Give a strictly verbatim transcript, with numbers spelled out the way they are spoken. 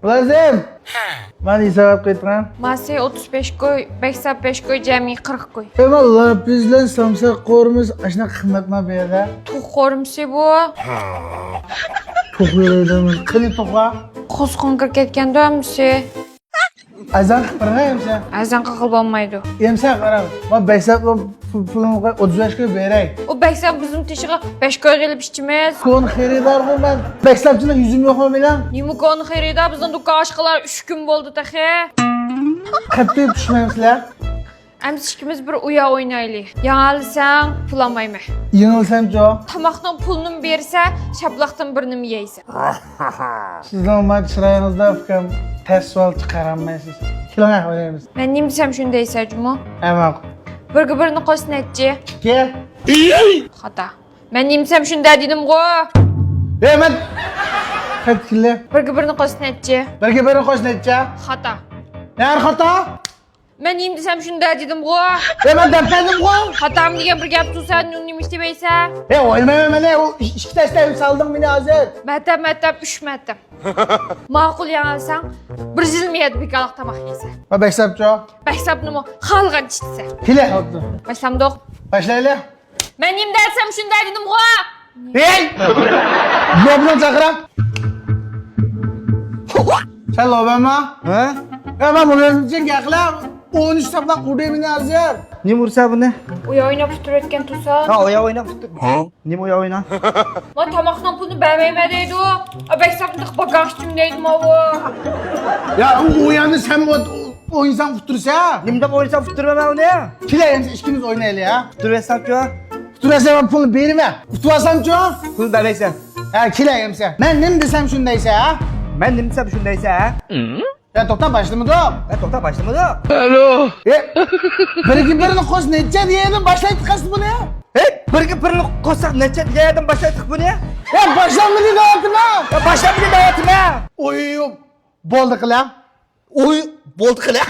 مۇلازىم! مانا ھېساب ئېلىپ قويۇڭ. ماسى ئوتتۇز بەش كوي، بەكساپ بەش كوي، جەمئىي قىرىق كوي. ئەمما لاپىز بىلەن سامساق قورۇمىسى ئاشۇنداق قىممەتما بۇ يەردە؟ توخۇ قورۇمىسى بۇ. توخۇ يەيدىغان، قېنى توخۇ؟ قوسقۇن كىرىپ كەتكەندۇ ھەممىسى. ئەزان قىلىپ بېرىڭە ئەمسە. ئەزان قىلغىلى بولمايدۇ. ئەمسە قاراڭ، مانا بەكساپنىڭ پۇ-، پۇلىنى قوي، ئوتتۇز بەش كوي بېرەي. ئۇ بەكساپ بىزنىڭ تېشىغا بەش كويغا ئېلىپ ئىچىمىز. كونا خېرىدارغۇ مەن. بەكساپچىنىڭ يۈزى يوقمۇ مېنىڭ؟ نېمە كونا خېرىدار؟ بىزنىڭ دۇكان ئاچقىلى ئۈچ كۈن بولدى تېخى. قەتئىي چۈشمەيمەن سىلەر. ئەمسە ئىككىمىز بىر ئۇيا ئوينايلى. يېڭەلسەڭ پۇل ئالمايمەن. يېڭىلسەمچۇ؟ تاماقنىڭ پۇلىنىمۇ بېرىسەن، شاپىلاقتىن بىرنىمۇ يەيسەن. سىزنىڭ مانا چىرايىڭىزدا ئۇكام تەس سوئال چىقارالمايسىز. كېلىڭە ئوينايمىز. مەن نېمە دېسەم شۇنى دەيسەن جۇمۇ. ھە ماقۇل. بىرگە بىرنى قوشسا نەچچە؟ ئىككى. خاتا. مەن نېمە دېسەم شۇنى دە دېدىمغۇ. ھە مەن. قايتىپ كېلە. بىرگە بىرنى قوشسا نەچچە؟ بىرگە بىرنى قوشسا نەچچە؟ خاتا. نەرە خاتا؟ مەن نېمە دېسەم شۇنى دە دېدىمغۇ. ھە مەن دەپ بەردىمغۇ. خاتامۇ دېگەن بىر گەپ تۇرسا نېمە ئىش دەيسەن؟ ھە ئوينىمايمەن مەن، ئۇ ئىككى تەستە سالدىڭ مېنى ھازىر. مەتەم مەتەم ئۈچ مەتەم. ماقۇل يېڭەلسەڭ بىر يىل مەيەردە بىكارلىق تاماق يەيسەن. ۋە بەكساپچۇ؟ بەكساپنىمۇ خالىغانچە ئىچىسەن. كېلە. باشلامدۇق. باشلايلى. مەن نېمە دەسەم شۇنى دە دېدىمغۇ. ھەي! لوبنىڭ چاقىرا. سەن لوبەمما؟ ھە؟ ھە مەن مۇلازىمچىنىڭ گەقلە ئون ئۈچ ساپلا قۇردى مېنى ھازىر. نېمە ئۇرسا بۇنى؟ ئۇيا ئويناپ ئۇتتۇرۇۋەتكەن تۇرسا. ھە ئۇيا ئويناپ ئۇتتۇر. ھە؟ نېمە ئۇيا ئوينا؟ ما تاماقنىڭ پۇلىنى بەرمەيمەن دەيدۇ. ئا بەكساپنى تېخى باكاڭ ئىچىم دەيدۇ ماۋۇ. يا ئۇ ئويۇننى سەن ئوينىساڭ ئۇتتۇرىسەن. نېمە دەپ ئوينىسام ئۇتتۇرىمەن مەن ئۇنى. كېلە ئەمسە ئىككىمىز ئوينايلى ھە. ئۇتتۇرۇۋەتسەمچۇ؟ ئۇتتۇرۇۋەتسەم مەن پۇلنى بېرىمەن. ئۇتۇۋالسامچۇ؟ پۇل بەرمەيسەن. ھە كېلە ئەمسە. مەن نېمە دېسەم شۇنى دەيسەن ھە. مەن نېمە دېسەم شۇنى دەيسەن ھە. يا توختا باشلىمىدۇق. يا توختا باشلىمىدۇق. ئالو. ئە، بىرگە بىرنى قوش نەچچە دېگەندىن باشلايتتۇق ئەسلى بۇنى. ھەي، بىرگە بىرنى قوشساق نەچچە دېگەندىن باشلايتتۇق بۇنى. يا باشلانمىدى دەۋاتىمەن. يا باشلانمىدى دەۋاتىمەن. ئوي، بولدى قىلە. ئوي، بولدى قىلە.